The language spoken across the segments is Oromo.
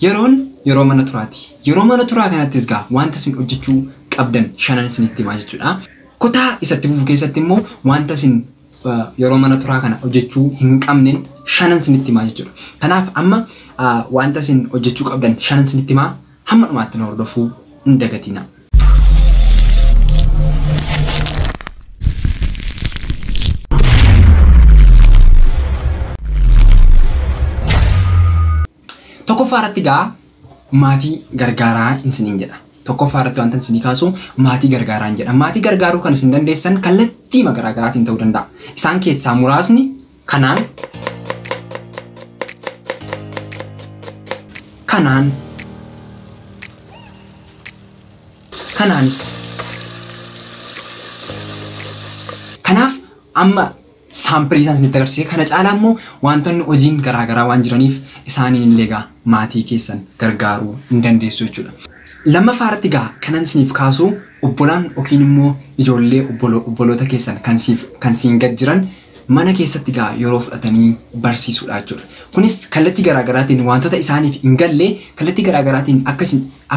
Yeroon yeroo mana turaati. Yeroo mana turaa kanattis gaa wanta isin hojjechuu qabdan shanan isinitti himaa jechuudha. Kutaa isatti fufu keessatti immoo wanta isin yeroo mana turaa kana hojjechuu hin qabneen shanan isinitti himaa jechuudha. Kanaaf amma wanta isin hojjechuu qabdan shanan isinitti himaa, hamma dhumaatti na hordofuu hin dagatinaa. Tokkoffaa irratti gaa maatii gargaaraa isiniin jedha. Tokkoffaa irratti wanta isinii kaasu maatii gargaaraa hin jedha. Maatii gargaaruu kan isin dandeessan kallattii garaagaraatiin ta'uu danda'a. Isaan keessaa muraasni kanaan, kanaan, kanaanis. Kanaaf amma saampilii isaan isinitti agarsiise kana caalaa immoo wantoonni hojiin garaagaraa waan jiraniif isaaniin illee gaa maatii keessan gargaaruu hin dandeessu jechuudha. Lammaffaa irratti gaa kanan isiniif kaasu obbolaan yookiin immoo ijoollee obboloota keessan kan siin gad jiran mana keessatti gaa yeroo fudhatanii barsiisuudha jechuudha. Kunis kallattii garaagaraatiin wantoota isaaniif hin galle kallattii garaagaraatiin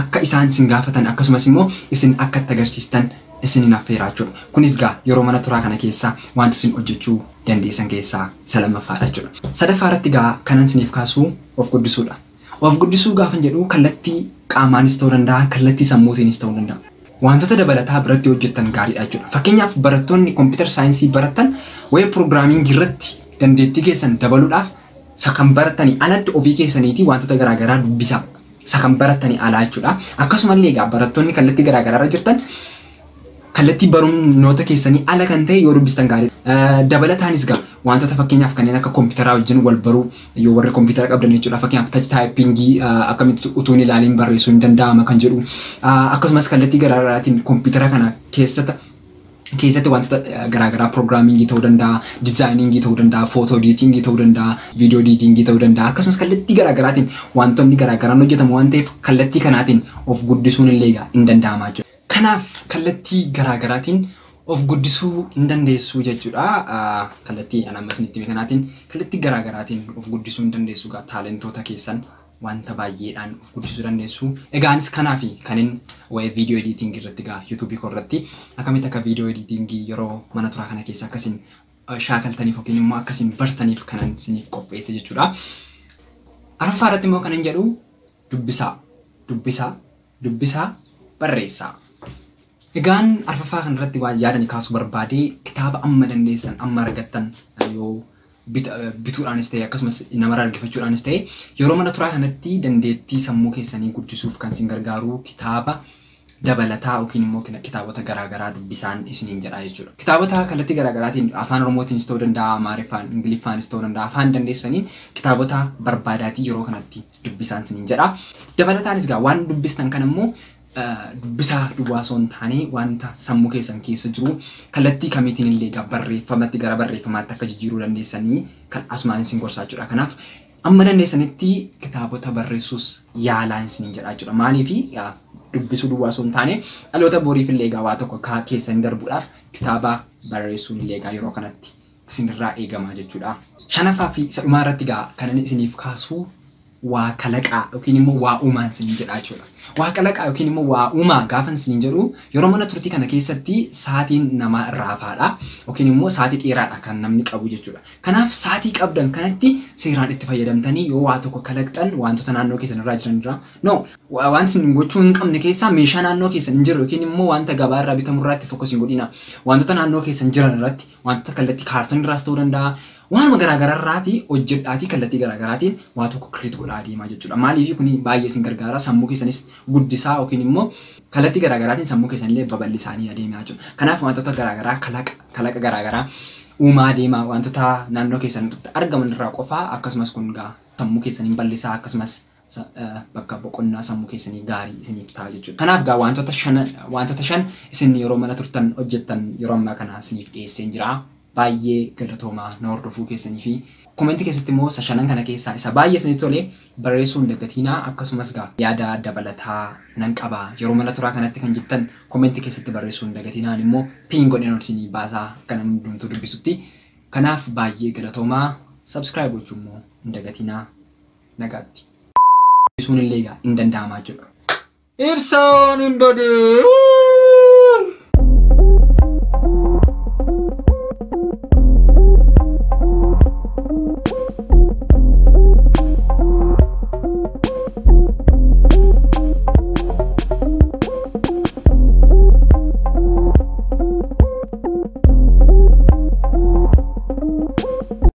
akka isaan isin gaafatan akkasumas immoo isin akka itti agarsiistan isinin affeeraa jechuudha. Kunis gaa yeroo mana turaa kana keessaa wanta isin hojjechuu dandeessan keessaa isa lammaffaadha jechuudha. Sadaffaa irratti gaa kanan isiniif kaasu of guddisuudha. Of guddisuu gaafan jedhu kallattii qaamaanis ta'uu danda'a, kallattii sammuutiinis ta'uu danda'a. Wantoota dabalataa biratti hojjettan gaariidha jechuudha. Fakkeenyaaf barattoonni kompiitar saayinsii baratan wayii piroogiraamingii irratti dandeettii keessan dabaluudhaaf isa kan baratanii alatti ofii keessaniitii wantoota garaagaraa dubbisaa. Isa kan baratanii alaa jechuudha. Akkasumallee egaa barattoonni kallattii garaagaraa irra jirtan kallattii barnoota keessanii ala kan ta'e yoo dubbistan gaariidha. Dabalataanis gaa wantoota fakkeenyaaf kanneen akka kompiitaraa wajjin wal baruu yoo warri kompiitara qabdan jechuudha. Fakkeenyaaf touch typingii akkamitti utuu hin ilaaliin barreessuu hin danda'ama kan jedhu. Akkasumas kallattii garaagaraatiin kompiitara kana keessatti wantoota garaagaraa piroogiraamingii ta'uu danda'a, dizaayiningii ta'uu danda'a, footoo editingii ta'uu danda'a, viidiyoo editingii ta'uu danda'a. Akkasumas kallattii garaagaraatiin wantoonni garaagaraan hojjetamu waan ta'eef kallattii kanaatiin of guddisuun illee gaa hin danda'ama jechuudha. Kanaaf kallattii garaagaraatiin of guddisuu hin dandeessu jechuudha. Kallattii ani amma isinitti hime kanaatiin kallattii garaagaraatiin of guddisuu hin dandeessu gaa taalentoota keessan wanta baay'eedhaan of guddisuu dandeessu. Egaa anis kanaaf kanin waa'ee viidiyoo editingii irratti gaa yuutuubii koo irratti akkamitti akka viidiyoo editingii yeroo mana turaa kana keessa akkasiin shaakaltaniif yookiin immoo akkasiin bartaniif kanan isiniif qopheesse jechuudha. Arfaffaa irratti immoo kanan jedhu dubbisaa, dubbisaa, dubbisaa, barreessaa. Egaan arfaffaa kanarratti waan yaadani kaasuu barbaade kitaaba amma dandeessan amma argattan yoo bituudhaanis ta'e akkasumas namarraa argifachuudhaanis ta'e yeroo mana turaa kanatti dandeettii sammuu keessanii guddisuuf kan isin gargaaru kitaaba dabalataa yookiin immoo kitaabota garaagaraa dubbisaan isiniin jedha jechuudha. Kitaabota kallattii garaagaraatiin afaan Oromootiinis ta'uu danda'a, Amaariffaan, Ingiliffaanis ta'uu danda'a, afaan dandeessaniin kitaabota barbaadaatii yeroo kanatti dubbisaan isiniin jedha. Dabalataanis gaa waan dubbistan kana immoo dubbisaa duwwaa osoo hin taane wanta sammuu keessan keessa jiru kallattii kamiitiin illee egaa barreeffamatti gara barreeffamaatti akka jijjiiruu dandeessanii kan asumaan isin gorsaa jechuudha. Kanaaf amma dandeessanitti kitaabota barreessuus yaalaa isiniin jedha jechuudha. Maaliif dubbisuu duwwaa osoo hin taane dhaloota boriif illee egaa waa tokko keessan darbuudhaaf kitaaba barreessuun illee egaa yeroo kanatti isinirraa eegamaa jechuudha. Shanaffaa fi isa dhumaa irratti egaa kan inni isiniif kaasu waa kalaqaa yookiin immoo waa uumaan isiniin jedha jechuudha. Waa kalaqaa yookiin immoo waa uumaa gaafa isiniin jedhu yeroo mana turtii kana keessatti sa'aatiin namaa irraa hafaadha yookiin immoo sa'aatii dheeraadha kan namni qabu jechuudha. Kanaaf sa'aatii qabdan kanatti seeraan itti fayyadamtanii yoo waa tokko kalaqxan wantoota naannoo keessan irraa jiran irraa no waan isin gochuu hin qabne keessaa meeshaa naannoo keessan hin jirre yookiin immoo wanta gabaa irraa bitamu irratti focus hin godhina. Wantoota naannoo keessan jiran irratti wantoota kallattii kaartoonii irraas ta'uu danda'a. Waanuma garaagaraa irraatii hojjedhaatii kallattii garaagaraatiin waa tokko create godhaa deemaa jechuudha. Maaliif kuni baay'ee isin gargaara sammuu keessanis guddisaa yookiin immoo kallattii garaagaraatiin sammuu keessanillee babal'isaanii adeemaa jechuudha. Kanaaf wantoota garaagaraa kalaqa garaagaraa uumaa deemaa wantoota naannoo keessan irratti argaman irraa qofaa akkasumas kun gaa sammuu keessaniin bal'isaa akkasumas bakka boqonnaa sammuu keessanii gaarii isiniif ta'a jechuudha. Kanaaf gaa wantoota shan isin yeroo mana turtan hojjettan yeroo ammaa kana isiniif dhiyeesseen jira. Baay'ee galatoomaa na hordofuu keessanii fi komentii keessatti immoo isa shanan kana keessaa isa baay'ee isinitti tole barreessuu hin dagatinaa akkasumas gaa yaada dabalataa nan qaba yeroo mana turaa kanatti kan jettan komentii keessatti barreessuu hin dagatinaan immoo piin godheen ol isinii baasaa kan hundumtuu dubbisutti. Kanaaf baay'ee galatoomaa subscribe gochuu immoo hin dagatinaa nagaatti. guddisuun illee egaa hin danda'ama jechuudha. Ibsaan hin badee.